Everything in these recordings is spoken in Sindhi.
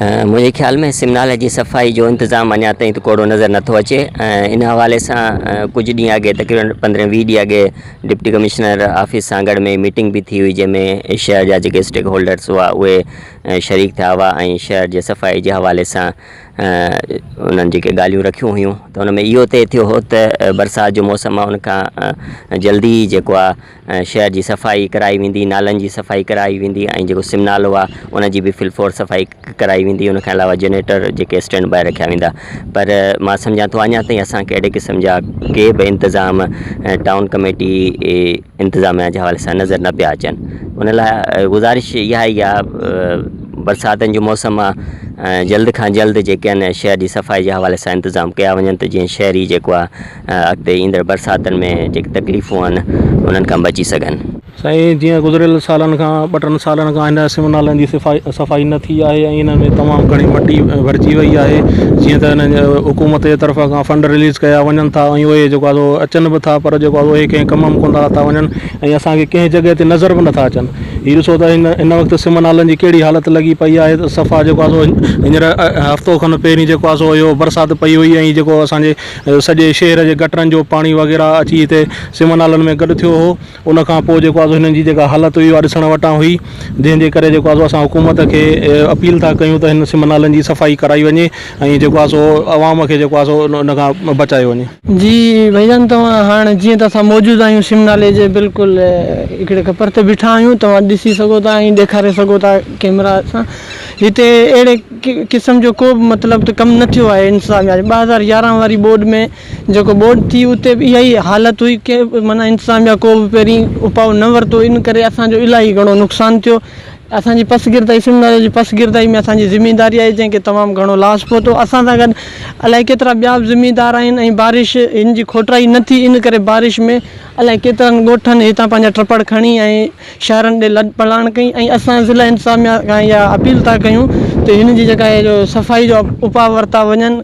منهنجي خيال ۾ سم نالي جي صفائي جو انتظام اڃا تائين ته ڪوڙو نظر نٿو اچي ۽ ان حوالي سان ڪجهه ڏينهن اڳي تقريبن پندرهن ويهه ڏينهن اڳي deputy commissioner office Sanghar ۾ meeting به ٿي هئي جنهن ۾ شهر جا جيڪي اسٽيڪ هولڊرس هئا اهي شريڪ ٿيا هئا ۽ شهر جي صفائي جي حوالي سان انهن جيڪي ڳالهيون رکيون هيون ته ان ۾ اهو طئي ٿيو هو ته برسات جو موسم آهي ان کان جلدي جيڪو آهي شهر جي صفائي ڪرائي ويندي، نالن جي صفائي ڪرائي ويندي ۽ جيڪو سم نالو آهي ان جي به فل فور صفائي ڪرائي ويندي ان کان علاوه جنريٽر جيڪي اسٽينڊ باء رکيا ويندا پر مان سمجهان ٿو اڃا تائين اسان کي اهڙي قسم جا ڪي به انتظام ٽائون ڪميٽي انتظاميا جي حوالي سان نظر نه پيا اچن ان لاء گذارش اها ئي آهي برساتن جو موسم آهي جلد کان جلد جيڪي آهن شهر جي صفائي جي حوالي سان انتظام ڪيا وڃن ته جيئن شهري جيڪو آهي اڳتي ايندڙ برساتن ۾ جيڪي تڪليفون آهن انهن کان بچي سگهن. سائين جيئن گذريل سالن کان ٻه ٽن سالن کان هن سم نالن جي صفائي نه ٿي آهي ۽ انهن ۾ تمام گهڻي مٽي ڀرجي وئي آهي جيئن ته هنن حڪومت جي طرف کان فنڊ رليز ڪيا وڃن ٿا ۽ اهي جيڪو آهي سو اچن به ٿا پر جيڪو آهي اهي ڪنهن ڪم ۾ ڪونه ٿا وڃن ۽ اسان کي ڪنهن جڳهه تي نظر به نٿا اچن هي ڏسو ته هن هن وقت سم نالن جي ڪهڙي حالت لڳي پئي آهي ته صفا جيڪو آهي سو هينئر هفتو کن پهرين جيڪو آهي سو اهو برسات پئي هئي ۽ جيڪو اسان جي سڄي شهر جي گٽرن جو پاڻي وغيره اچي هتي سم نالن ۾ گڏ ٿيو هو ان کان پوء جيڪو آهي سو هنن جي جيڪا حالت هئي اها ڏسڻ وٽان هئي جنهن جي ڪري جيڪو آهي سو اسان حڪومت کي اپيل ٿا ڪيون ته هن سم نالن جي صفائي ڪرائي وڃي ۽ جيڪو آهي سو عوام کي جيڪو آهي سو ان کان بچايو وڃي. جي ڀائيجان توهان هاڻ جيئن ته اسان موجود آهيون سم نالي جي بلڪل هڪڙي ڪپر تي بيٺا آهيون توهان ڏسي سگهو ٿا ۽ ڏيکاري سگهو ٿا ڪيمرا سان هتي اهڙي قسم جو ڪو به مطلب ته ڪم نه ٿيو آهي انتظاميا جي 2011 واري ٻوڏ ۾ جيڪو ٻوڏ ٿي اتي به اها ئي حالت هئي ڪي معنيٰ انتظاميا ڪو به پهرين اپاء نه ورتو ان ڪري اسان جو الاهي گهڻو نقصان ٿيو اسان جي پسگردائي سم نالي جي پسگردائي ۾ اسان جي زمينداري آهي جنهن کي تمام گهڻو لاس پهتو اسان سان گڏ الائي ڪيترا ٻيا به زميندار آهن ۽ بارش هن جي کوٽرائي نه ٿي ان ڪري بارش ۾ الائي ڪيترن ڳوٺن هتان پنهنجا ٽپڙ کڻي ۽ شهرن ڏي لڏ پلاڻ ڪئي ۽ اسان ضلع انتظاميا کان اها اپيل ٿا ڪيون ته هن جي جيڪا آهي جو صفائي جو اپاء ورتا وڃن.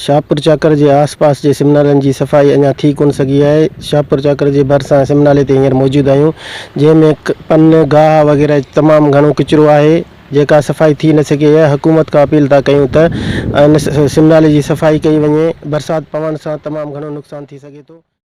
شاهپور چاڪر جي آس پاس جي سم نالن جي صفائي اڃا ٿي ڪونه سگهي آهي. شاهپور چاڪر جي ڀرسان سم نالي تي هينئر موجود آهيون جنهن ۾ پن، گاهه وغيره تمام گهڻو ڪچرو آهي جيڪا صفائي ٿي نه سگهي آهي حڪومت کان اپيل ٿا ڪيون ته ان سم نالي جي صفائي ڪئي وڃي برسات پوڻ سان تمام گهڻو نقصان ٿي سگهي ٿو.